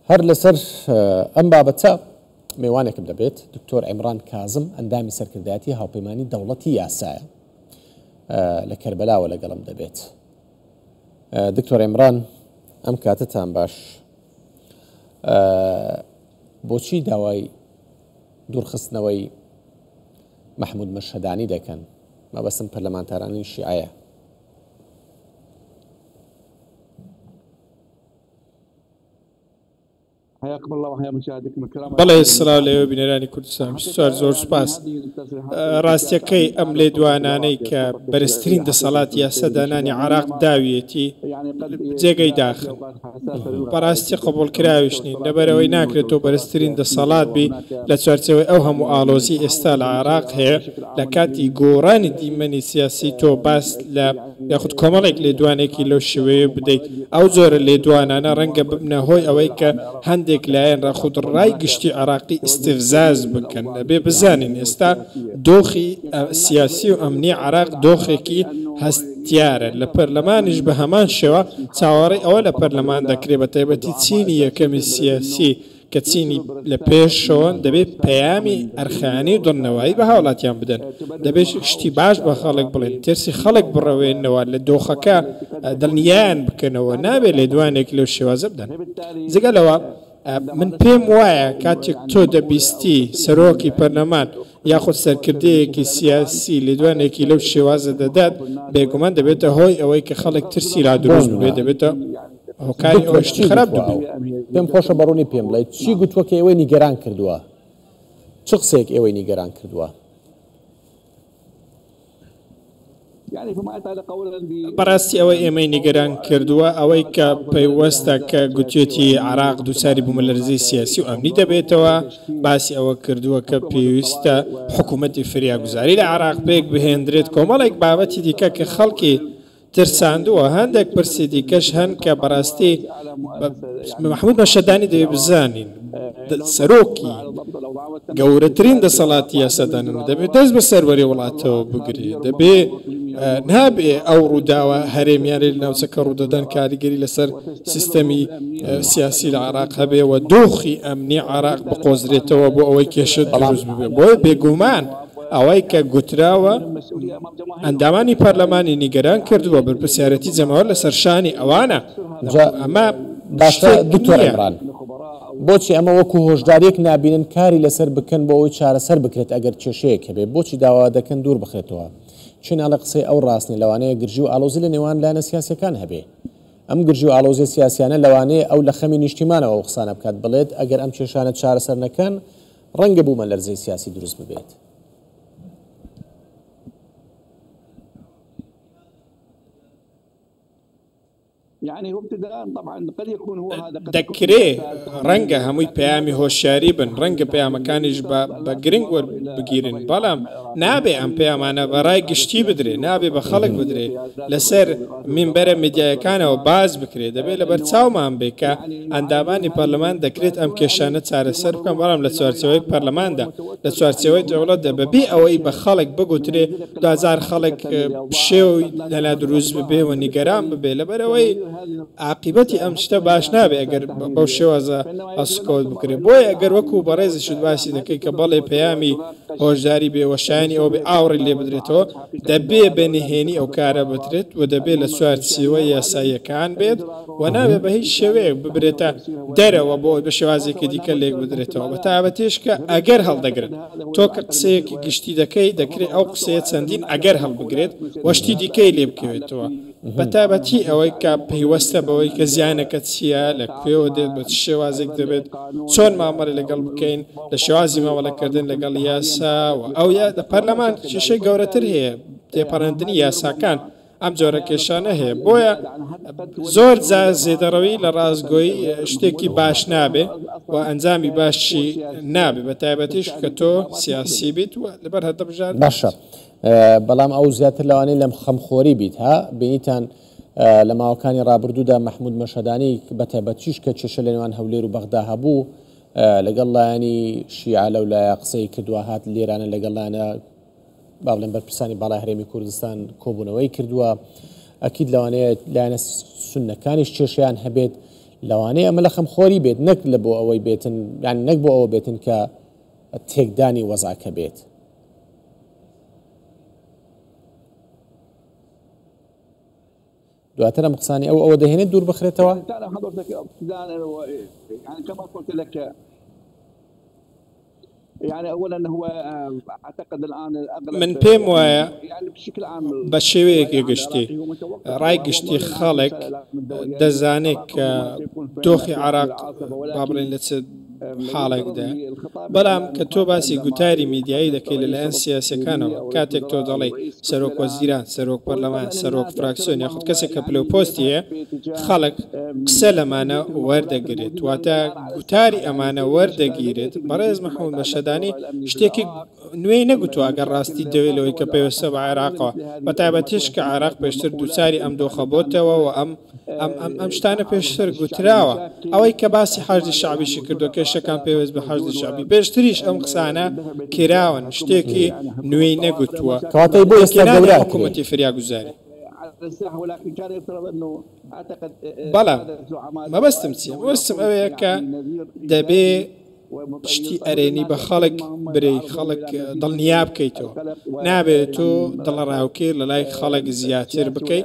هەر لەسەر ئەم بابەتە مێوانێکم دەبێت، دکتۆر عیمران کازم، ئەندامی سەرکردایەتی هاوپەیمانی دەوڵەتی یاسایە، لە کەربەلاوە لەگەڵم دەبێت. دکتۆر عیمران ئەم کاتەتان باش. بۆچی داوای دوورخستنەوەی مەحمود مەشهەدانی دەکەن؟ مەبەستم پەرلەمانتارانی شیعەیە. بەڵێ سڵاو لەێوە بینەرانی کوردستان 24 زۆر سوپاس. ڕاستیەکەی ئەم لێدوانانەی کە بەرزترین دەسەڵات یاسادانانی عراق داویەتی جێگەی داخن، بەڕاستی قبوڵکراویش نین، لەبەرئەوەی ناکرێت تۆ بەرزترین دەسەڵات بی لە چوارچێوەی ئەو هەموو ئاڵۆزی ئێستا لە عێراق هەیە لە کاتی گۆڕانی دیمەنی سیاسی تۆ باس لە یاخود کۆمەڵێک لێدوانێکی لەو شێوەیە بدەیت، ئەو جۆرە لێدوانانە ڕەنگە ببنە هۆی ئەوەی کە هەندێک لایەن ڕاخود ڕای گشتی عێراقی ئیستفزاز بکەن، ئەبێ بزانین ئێستا دۆخی سیاسی و ئەمنی عێراق دۆخێکی هەستیارە، لە پەرلەمانیش بە هەمان شێوە چاوەڕێی ئەوە لە پەرلەمان دەکرێت بە تایبەتی چینی یەکەمی سیاسی کە چینی لە پێشەوەن دەبێت پەیامی ئەرخەیانی و دڵنەوایی بە هاوڵاتیان بدەن، دەبێت شتی باش بە خەڵک بڵێن، ترسی خەڵک بڕەوێننەوە، لە دۆخەکە دڵنیایان بکەنەوە، نابێت لێدوانێک لەو شێوازە بدەن. جگە لەوە من پێم وایە کاتێک تۆ دەبیستی سەرۆکی پەرلەمان یاخود سەرکردەیەکی سیاسی لێدوانێکی لەو شێوازە دەدات، بێگومان دەبێتە هۆی ئەوەی کە خەڵک ترسی لا دروست ببێت، دەبێتە هۆکاری دکتۆر ئەوەی شتی چی خراپ گوتووە ئەو؟ دەبێت. پێم خۆشە بە ڕوونی پێم بڵێیت چی گوتووە کە ئێوەی نیگەران کردووە؟ چ قسەیەک ئێوەی نیگەران کردووە؟ بەڕاستی ئەوەی ئێمەی نیگەران کردووە ئەوەی کە پەیوەستە کە گوتوێتی عێراق دووچاری بوومەلەرزەی سیاسی و ئەمنی دەبێتەوە، باسی ئەوە کردووە کە پێویستە حکوومەتی فریاگوزاری لە عێراق پێک بهێندرێت، کۆمەڵێک بابەتی دیکە کە خەڵکی ترساندووە، هەندێک پرسی دیکەش هەن کە بەڕاستی مەحمود مەشهەدانی دەبێت بزانین سەرۆکی گەورەترین دەسەڵاتی یاسادانانە دەبێت دەست بە سەروەری وڵاتەوە بگرێت، دەبێ نابێ ئەو ڕووداوە هەرێمیانەی لە ناوچەکە ڕوودەدەن کاریگەری لەسەر سیستەمی سیاسی لە عێراق هەبێ و دۆخی ئەمنی عێراق بقۆزرێتەوە بۆ ئەوەی کێشە دروست ببێ. بۆیە بێگومان ئەوەی کە گوتراوە ئەندامانی پەرلەمانی نیگەران کردووە، بەرپرسیارێتی جەماوەر لەسەر شانی ئەوانە. جا ئەمە باشە شتێک دکتۆر نییە. عیمران، بۆچی ئەمە وەکو هۆشدارییەک نابینن کاری لەسەر بکەن بۆ ئەوەی چارەسەر بکرێت ئەگەر کێشەیەک هەبێ بۆچی داوا دەکەن دوور بخرێتەوە؟ چی ناڵێ قسەی ئەو ڕاست نیە لەوانەیە گرژی و ئاڵۆزی لە نێوان لایەنە سیاسیەکان هەبێ ئەم گرژی و ئاڵۆزیە سیاسیانە لەوانەیە ئەو لە خەمی نیشتیمانەوە ئەو قسانە بکات بڵێت ئەگەر ئەم کێشانە چارەسەر نەکەن ڕەنگە بوومەلەرزەی سیاسی دروست ببێت. دەکرێ، ڕەنگە هەمووی پەیامی هۆشیاری بن، ڕەنگە پەیامەکانیش بە گرنگ وەربگیرن، بەڵام نابێ ئەم پەیامانە بە ڕای گشتی بدرێ، نابێ بە خەڵک بدرێ، لەسەر مینبەرە میدیایەکانەوە باس بکرێ، دەبێ لەبەرچاومان بێ کە ئەندامانی پەرلەمان دەکرێت ئەم کێشانە چارەسەر بکەن، بەڵام لە چوارچێوەی پەرلەماندا، لە چوارچێوەی دەوڵەتدا، بەبێ ئەوەی بە خەڵک بگوترێ، دواجار خەڵک پشێوی لەلا دروست ببێ و نیگەران ببێ، لەبەرئەوەی عاقیبەتی ئەم شتە باش نابێ ئەگەر بەو شێوازە هەڵسوکەوت بکرێ. بۆیە ئەگەر وەکو بەڕێزیشت باسی دەکەی کە بەڵێ پەیامی هۆشداری بێ و شایەنی ئەوە بێ ئاوڕی لێ بدرێتەوە، دەبێ بە نهێنی ئەو کارە بکرێت و دەبێ لە چوارچێوە یاساییەکان بێت و نابێ بە هیچ شێوەیەک ببرێتە دەرەوە بۆ ئەوەی بە شێوازێکی دیکە لێک بدرێتەوە، بە تایبەتیش کە ئەگەر هەڵدەگرن. تۆ کە قسەیەکی گشتی دەکەی، دەکرێ ئەو قسەیە چەندین ئەگەر هەڵبگرێت و شتی دیکەی لێ بکەوێتەوە، بە تایبەتی ئەوەی کە پەیوەستە بەوەی کە زیانەکە چییە، لە کوێوە دێت، بە چ شێوازێک دەبێت، چۆن مامەڵەی لەگەڵ بکەین، لە شێوازی مامەڵەکردن لەگەڵ یاسا و ئەو یا لە پەرلەمان کێشەی گەورەتر هەیە، تێپەڕاندنی یاساکان ئەم جۆرە کێشانە هەیە، بۆیە زۆر جار زێدەڕەوی لە ڕاستگۆیی شتێکی باش نابێ و ئەنجامی باشی نابێ، بە تایبەتیش کە تۆ سیاسی بیت و لەبەر هەڵبژاردن باشە بەڵام ئەو زیاتر لەوانەیە لەم خەمخۆری بیت ها بینیتان لە ماوەکانی ڕابردوودا مەحمود مەشهەدانی بە تایبەتیش کە کێشە لە نێوان هەولێر و بەغدا هەبوو لەگەڵ لایەنی شیعە لەو لایە قسەی کردووە هات لێرانە لەگەڵ لایەنە با بڵێن بەرپرسانی باڵای هەرێمی کوردستان کۆبوونەوەی کردووە ئەکید لەوانەیە لایەنە سوننەکانیش کێشەیان هەبێت. لەوانەیە ئەمە لە خەمخۆری بێت نەک لە بۆ ئەوەی بێتن یان نەک بۆ ئەوە بێتن کە تێکدانی وەزعەکە بێت. دواتر ئەم قسانەی ئەو ئەوە دەهێنێت دوور بخرێتەوە. من پێم وایە بە شێوەیەکی گشتی ڕای گشتی خەڵک دەزانێت کە دۆخی عراق با بڵێن لە چ حاڵێکدا بەڵام کە تۆ باسی گوتاری میدیایی دەکەی لەلایەن سیاسەکانەوە کاتێک تۆ دەڵێی سەرۆک وەزیران سەرۆک پەرلەمان سەرۆک فراکسیۆن یاخود کەسێک کە پلە و پۆستی هەیە خەڵک قسە لەمانە وەردەگرێت واتە گوتاری ئەمانە وەردەگیرێت، بەڕێز مەحمود مەشهەدانی شتێکی نوێی نەگوتووە ئەگەر ڕاستی دەوێت لەوەی کە پەیوەستە بە عێراقەوە، بەتایبەتیش کە عێراق پێشتر دووچاری ئەم دۆخە بۆتەوە و ئەم ئەم شتانە پێشتر گوتراوە. ئەوەی کە باسی حەشدی شەعبیشی کردووە، کێشەکان پەیوەست بە حەشدی شەعبی، پێشتریش ئەم قسانە کراون، شتێکی نوێی نەگوتووە. کەواتە بۆ ئێستا پێکهێنانی گەورە ئەکرێ. حکوومەتی فریاگوزاری. بەڵام مەبەستم چییە؟ مەبەستم ئەوەیە کە دەبێ شتی ئەرێنی بە خەڵک برێی، خەڵک دڵنیا بکەیتەوە. نابێت تۆ دڵەڕاوکێ لە لای خەڵک زیاتر بکەی،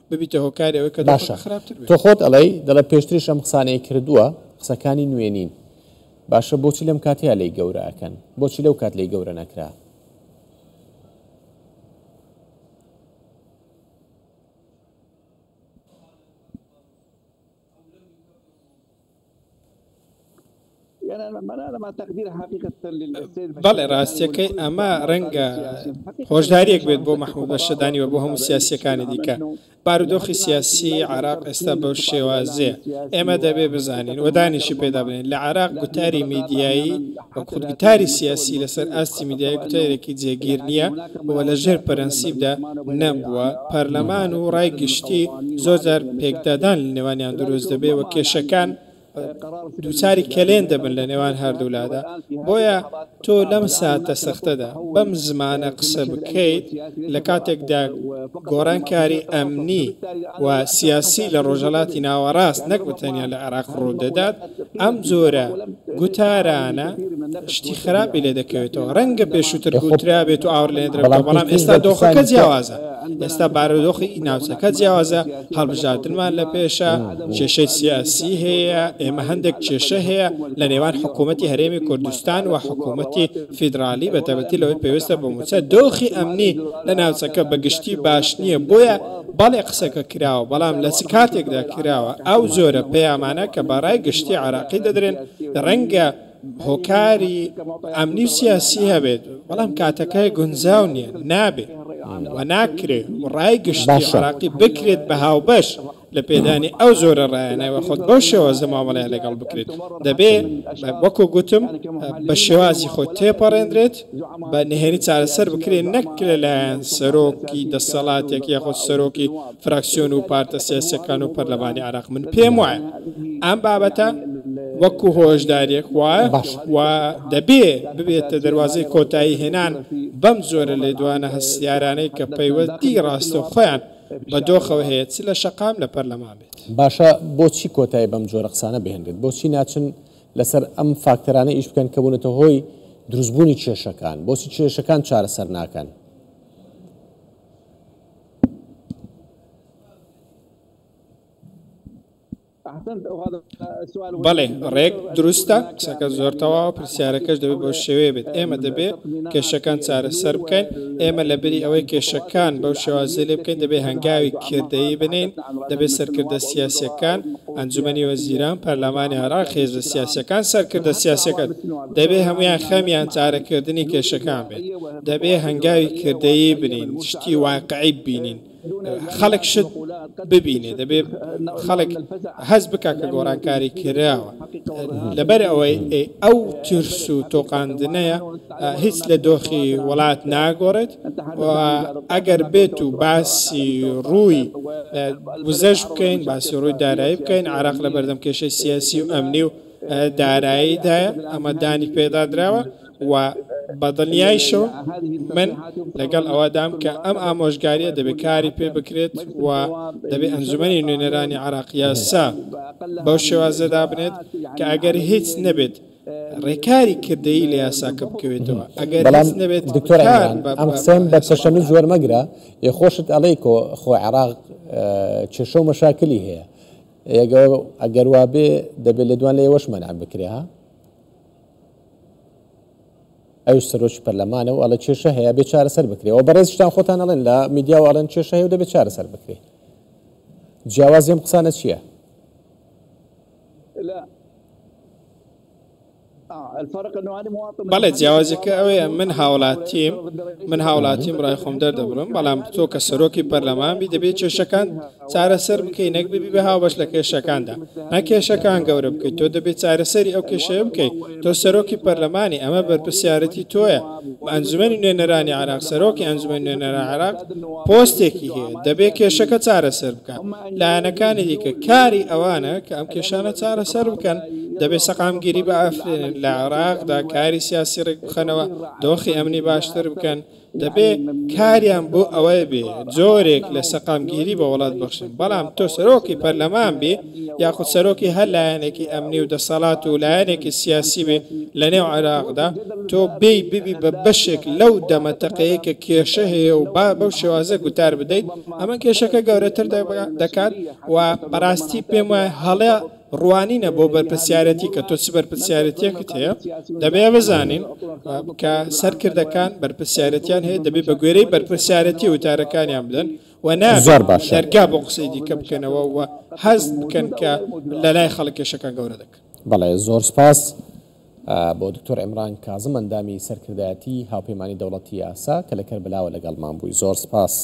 ببیتە هۆکاری ئەوەی کە باشە دۆخەکە خراپتر تۆ بێت. خۆت ئەڵێی، دەڵێ پێشتریش ئەم قسانەی کردووە، قسەکانی نوێ نین. باشە بۆچی لەم کاتەیا لێی گەورە ئەکەن؟ بۆچی لەو کات لێی گەورە نەکرا؟ بەڵێ ڕاستیەکەی ئەمە ڕەنگە هۆشداریەک بێت بۆ مەحمود مەشهەدانی و بۆ هەموو سیاسیەکانی دیکە. بارودۆخی سیاسی عێراق ئێستا بەو شێوازەیە. ئێمە دەبێ بزانین و دانیشی پێدا بنێین لە عێراق گوتاری میدیایی و خود گوتاری سیاسی لەسەر ئاستی میدیایی گوتارێکی جێگیر نییە و لە ژێر پرەنسیپدا نەبووە. پەرلەمان و ڕای گشتی زۆر جار پێکدادان لە نێوانیان دروست دەبێ و کێشەکان دووچاری کەلێن دەبن لە نێوان هەردوولادا. بۆیە تۆ لەم ساتە سەختەدا بەم زمانە قسە بکەیت لە کاتێکدا گۆڕانکاری ئەمنی و سیاسی لە ڕۆژهەڵاتی ناوەڕاست نەک بە تەنیا لە عێراق ڕوودەدات، ئەم جۆرە گوتارانە شتی خراپی لێ دەکەوێتەوە. ڕەنگە پێشووتر ئێ خۆ گوترابێت و ئاوڕ لێ بەڵام نەدرابێتەوە، بەڵام پێشتریش ئێستا دۆخەکە بەرپرسانی کە جیاوازە. ئێستا بارودۆخی ناوچەکە جیاوازە، هەڵبژاردنمان لە پێشە، کێشەی سیاسی هەیە، ئێمە هەندێک کێشە هەیە لە نێوان حکوومەتی هەرێمی کوردستان و حکوومەتی فیدراڵی بەتایبەتی لەوەی پەیوەستە بە مووچە، دۆخی ئەمنی لە ناوچەکە بە گشتی باش نییە، بۆیە بەڵێ قسەکە کراوە، بەڵام لە چ کاتێکدا کراوە، ئەو جۆرە پەیامانە کە بە ڕای گشتی عێراقی دەدرێن ڕەنگە هۆکاری ئەمنی و سیاسی هەبێت، بەڵام کاتەکە گونجاو نییە، نابێ و ناکرێ و ڕای گشتی باشە. عێراقی بکرێت بە هاوبەش لە پێدانی ئەو جۆرە ڕایانە و خۆت بەو شێوازە مامەڵەیان لەگەڵ بکرێت. دەبێ وەکو گوتم بە شێوازی خۆی تێپەڕێندرێت، بە نهێنی چارەسەر بکرێت نەک لەلایەن سەرۆکی دەسەڵاتێک یاخود سەرۆکی فراکسیۆن و پارتە سیاسیەکان و پەرلەمانی عێراق. من پێم وایە ئەم بابەتە وەکو هۆشداریەک وایە و دەبێ ببێتە دەروازەی کۆتایی هێنان بەم جۆرە لێدوانە هەستیارانەی کە پەیوەندی ڕاستەوخۆیان بە دۆخەوە هەیە چ لە شەقام لە پەرلەمان بێت. باشە بۆچی کۆتایی بەم جۆرە قسانە بهێنرێت؟ بۆچی ناچن لەسەر ئەم فاکتەرانە ئیش بکەن کە بوونەتە هۆی دروستبوونی کێشەکان؟ بۆچی کێشەکان چارەسەر ناکەن؟ بەڵێ ڕێک دروستە قسەکە زۆر تەواوە پرسیارەکەش دەبێت بەو شێوەیە بێت ئێمە دەبێ کێشەکان چارەسەر بکەین ئێمە لە بری ئەوەی کێشەکان بەو شێوازەی لێ بکەین دەبێ هەنگاوی کردەیی بنێین دەبێت سەرکردە سیاسیەکان ئەنجومەنی وەزیران پەرلەمانی عێراق هێزە سیاسیەکان سەرکردە سیاسیەکان دەبێ هەمویان خەمیان چارەکردنی کێشەکان بێت دەبێ هەنگاوی کردەیی بنین شتی واقعی ببینین خەڵک شت ببینێ دەبێ خەڵک هەست بکا کە گۆڕانکاری کراوە لەبەر ئەوەی ئەو ترس و تۆقاندنەیە هیچ لە دۆخی وڵات ناگۆڕێت و ئەگەر بێت و باسی ڕووی وزەش بکەین باسی ڕووی دارایی بکەین عراق لە بەردەم کێشەی سیاسی و ئەمنی و داراییدایە ئەمە دانی پێدادراوە و بە دڵنیایشەوە من لەگەڵ ئەوەدام کە ئەم ئامۆژگارییە دەبێت کاری پێ بکرێت و دەبێت ئەنجومەنی نوێنەرانی عێراق یاسا بەو شێوازە دابنێت کە ئەگەر هیچ نەبێت ڕێکاری کردەیی لە یاساکە بکەوێتەوە، ئەگەر بەڵام هیچ نەبێت دکتۆر کار عیمران بە ئەم قسەیەم بە بە یاسا تەشەنوج بکات. وەرمەگرە، ئێ خۆشت ئەڵێی کۆ خۆ عێراق کێشە و مەشاکلی هەیە، ئێگە ئەگەر وابێ دەبێ لێدوان لە ئێوەش مەنع بکرێ ها؟ ئەویش سەرۆکی پەرلەمانە و ئەڵێ کێشە هەیە بێ چارەسەر بکرێ و بەڕێزیشتان خۆتان ئەڵێن لە میدیا و ئەڵێن کێشە هەیە و دەبێ چارەسەر بکرێ. جیاوازی ئەم قسانە چییە؟ بەڵێ جیاوازیەکە ئەوەیە من هاوڵاتیم من هاوڵاتیم ڕای خۆم دەردەبڕم بەڵام تۆ کە سەرۆکی پەرلەمان بی دەبێت کێشەکان چارەسەر بکەی نەک ببی بە هاوبەش لە کێشەکاندا نە کێشەکان گەورە بکەیت تۆ دەبێت چارەسەری ئەو کێشەیە بکەیت تۆ سەرۆکی پەرلەمانی ئەمە بەرپرسیارەتی تۆیە ئەنجومەنی نوێنەرانی عێراق سەرۆکی ئەنجومەنی نوێنەران عێراق پۆستێکی هەیە دەبێت کێشەکە چارەسەر بکات لایەنەکانی دیکە کاری ئەوانە کە ئەم کێشانە چارەسەر بکەن دەبێت سەقامگیری بئافرێنن لە عێراقدا کاری سیاسی ڕێک بخەنەوە دۆخی ئەمنی باشتر بکەن دەبێ کاریان بۆ ئەوە بێ جۆرێک لە سەقامگیری بە وڵات بەخشن، بەڵام تۆ سەرۆکی پەرلەمان بی یاخود سەرۆکی هەر لایەنێکی ئەمنی و دەسەڵات و لایەنێکی سیاسی بێ لە نێو عێراقدا تۆ بێی ببی بە بەشێک لەو دەمەتەقەیە کە کێشە هەیە و با بەو شێوازە گوتار بدەیت ئەمە کێشەکە گەورەتر دەکات و بەڕاستی پێم وایە هەڵە ڕوانینە بۆ بەرپرسیارێتی کە تۆ چ بەرپرسیارێتیەکت هەیە دەبێ بزانین کە سەرکردەکان بەرپرسیارێتیان هەیە دەبێ بە گوێرەی بەرپرسیارێتی وتارەکانیان بدەن و نابێ زۆر باشە. دەرگا بۆ قسەی دیکە بکەنەوە و هەست بکەن کە لەلای خەڵک کێشەکان گەورە دەکەن. بەڵێ زۆر سپاس بۆ دکتۆر عیمران کازم ئەندامی سەرکردایەتی هاوپەیمانی دەوڵەتی یاسا کە لە کەربەلاوە لەگەڵمان بووی زۆر سپاس.